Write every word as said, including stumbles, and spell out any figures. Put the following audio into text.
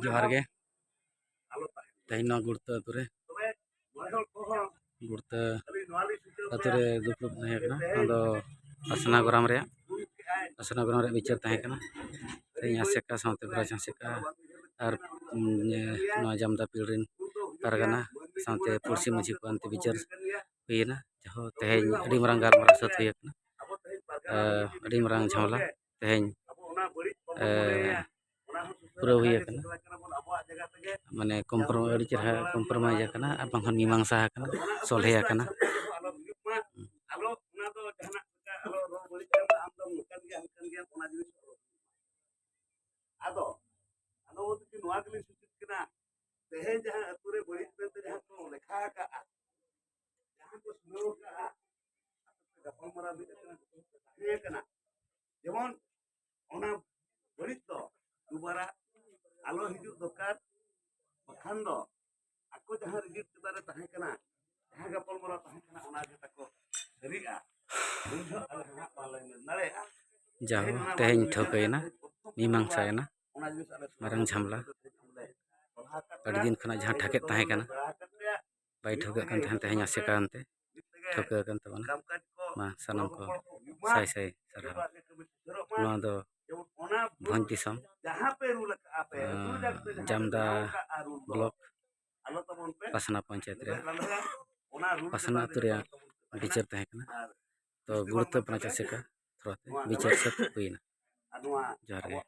ᱡᱚᱦᱟᱨ ᱜᱮ᱾ ᱛᱮᱦᱮᱧ ᱱᱚᱣᱟ ᱜᱩᱲᱛᱟᱹ ᱟᱹᱛᱩ ᱨᱮ, ᱜᱩᱲᱛᱟᱹ ᱟᱹᱛᱩ ᱨᱮ ᱫᱩᱯᱲᱩᱵ ᱛᱟᱦᱮᱸ ᱠᱟᱱᱟ᱾ ᱱᱚᱣᱟ ᱫᱚ ᱯᱟᱥᱱᱟ ᱜᱚᱨᱟᱢ ᱨᱮᱭᱟᱜ, ᱯᱟᱥᱱᱟ ᱜᱚᱨᱟᱢ ᱨᱮᱭᱟᱜ ᱵᱤᱪᱟᱹᱨ ᱛᱟᱦᱮᱸ ᱠᱟᱱᱟ᱾ ᱛᱮᱦᱮᱧ ᱟᱥᱮᱠᱟ ᱥᱟᱶᱛᱮ ᱵᱨᱟᱡᱽ ᱟᱥᱮᱠᱟ ᱟᱨ, ᱩᱸ, ᱱᱚᱣᱟ ᱡᱟᱢᱫᱟ ᱯᱤᱲ ᱨᱮᱱ ᱯᱟᱨᱜᱟᱱᱟ ᱥᱟᱶᱛᱮ ᱯᱩᱲᱥᱤ ᱢᱟᱹᱡᱷᱤ ᱠᱚ ᱟᱱᱛᱮ ᱵᱤᱪᱟᱹᱨ ᱦᱩᱭᱮᱱᱟ᱾ ᱡᱟᱦᱳ, ᱛᱮᱦᱮᱧ ᱟᱹᱰᱤ ᱢᱟᱨᱟᱝ ᱜᱟᱞᱢᱟᱨᱟᱣ ᱥᱟᱹᱛ ᱦᱩᱭ ᱟᱠᱟᱱᱟ᱾ ᱟᱨ ᱟᱹᱰᱤ ᱢᱟᱨᱟᱝ ᱡᱷᱟᱢᱮᱞᱟ ᱛᱮᱦᱮᱧ, ᱮ, ᱯᱩᱨᱟᱹᱣ ᱦᱩᱭ ᱟᱠᱟᱱᱟ᱾ ᱢᱟᱱᱮ ᱠᱚᱢᱯᱨᱚ-, ᱟᱹᱰᱤ ᱪᱮᱦᱨᱟ ᱠᱚᱢᱯᱨᱚᱢᱟᱭᱤᱡᱽ ᱟᱠᱟᱱᱟ ᱟᱨ ᱵᱟᱝᱠᱷᱟᱱ ᱢᱤᱢᱟᱝᱥᱟ ᱟᱠᱟᱱᱟ, ᱥᱚᱞᱦᱮ ᱟᱠᱟᱱᱟ᱾ ᱟᱫᱚ ᱟᱫᱚ ᱱᱚᱣᱟ ᱜᱮᱞᱤᱧ ᱥᱩᱪᱤᱛ ᱠᱟᱱᱟ, ᱛᱮᱦᱮᱧ ᱡᱟᱦᱟᱸ ᱟᱹᱛᱩ ᱨᱮ ᱵᱟᱹᱲᱤᱡ ᱢᱮᱱᱛᱮ ᱡᱟᱦᱟᱸ ᱠᱚ ᱞᱮᱠᱷᱟ ᱟᱠᱟᱜᱼᱟ, ᱡᱟᱦᱟᱸ ᱠᱚ ᱥᱩᱱᱟᱹᱣ ᱟᱠᱟᱜᱼᱟ, ᱜᱟᱯᱟᱞᱢᱟᱨᱟᱣ ᱢᱤᱫ ᱟᱠᱟᱱᱟ, ᱡᱚᱛᱚ ᱦᱚᱲ ᱠᱚ ᱛᱟᱦᱮᱸ ᱟᱠᱟᱱᱟ, ᱡᱮᱢᱚᱱ ᱚᱱᱟ ᱵᱟᱹᱲᱤᱡ ᱫᱚ ᱫᱩᱵᱟᱨᱟ ᱟᱞᱚ ᱦᱤᱡᱩᱜ ᱫᱚᱨᱠᱟᱨ, ᱵᱟᱠᱷᱟᱱ ᱫᱚ ᱟᱠᱚ ᱡᱟᱦᱟᱸ ᱨᱤᱡᱤᱴ ᱪᱮᱛᱟᱱ ᱨᱮ ᱛᱟᱦᱮᱸ ᱠᱟᱱᱟ, ᱡᱟᱦᱟᱸ ᱜᱟᱯᱟᱞᱢᱟᱨᱟᱣ ᱛᱟᱦᱮᱸ ᱠᱟᱱᱟ, ᱚᱱᱟ ᱜᱮ ᱛᱟᱠᱚ ᱥᱟᱹᱨᱤᱜᱼᱟ᱾ ᱩᱱ ᱡᱚᱦᱚᱜ ᱟᱞᱮ ᱦᱟᱸᱜ ᱵᱟᱞᱮ ᱢᱮᱱ ᱫᱟᱲᱮᱭᱟᱜᱼᱟ᱾ ᱡᱟᱦᱳ, ᱛᱮᱦᱮᱧ ᱴᱷᱟᱹᱣᱠᱟᱹᱭᱮᱱᱟ, ᱢᱤᱢᱟᱝᱥᱟᱭᱮᱱᱟ, ᱢᱟᱨᱟᱝ ᱡᱷᱟᱢᱞᱟ᱾ ᱟᱹᱰᱤ ᱫᱤᱱ ᱠᱷᱚᱱᱟᱜ ᱡᱟᱦᱟᱸ ᱴᱷᱟᱠᱮᱫ ᱛᱟᱦᱮᱸ ᱠᱟᱱᱟ, ᱵᱟᱭ ᱴᱷᱟᱹᱣᱠᱟᱹᱜ ᱠᱟᱱ ᱛᱟᱦᱮᱸᱫ, ᱛᱮᱦᱮᱧ ᱟᱥᱮᱠᱟ ᱟᱱᱛᱮ ᱴᱷᱟᱹᱣᱠᱟᱹ ᱟᱠᱟᱱ ᱛᱟᱵᱚᱱᱟ᱾ ᱢᱟ ᱥᱟᱱᱟᱢ ᱠᱚ ᱥᱟᱭ ᱥᱟᱭ ᱥᱟᱨᱦᱟᱣ᱾ ᱱᱚᱣᱟ ᱫᱚ ᱵᱷᱚᱸᱡᱽ ᱫᱤᱥᱚᱢ, ᱟᱸ, ᱡᱟᱢᱫᱟ ᱵᱞᱚᱠ, ᱯᱟᱥᱱᱟ ᱯᱚᱧᱪᱟᱭᱮᱛ ᱨᱮᱭᱟᱜ, ᱯᱟᱥᱱᱟ ᱟᱹᱛᱩ ᱨᱮᱭᱟᱜ ᱵᱤᱪᱟᱹᱨ ᱛᱟᱦᱮᱸ ᱠᱟᱱᱟ᱾ ᱛᱚ ᱜᱩᱲᱛᱟᱹ ᱯᱟᱸᱪ ᱟᱥᱮᱠᱟ ᱛᱷᱚᱲᱟ ᱛᱮ ᱵᱤᱪᱟᱹᱨ ᱥᱟᱹᱛ ᱦᱩᱭᱮᱱᱟ᱾ ᱡᱚᱦᱟᱨ ᱜᱮ᱾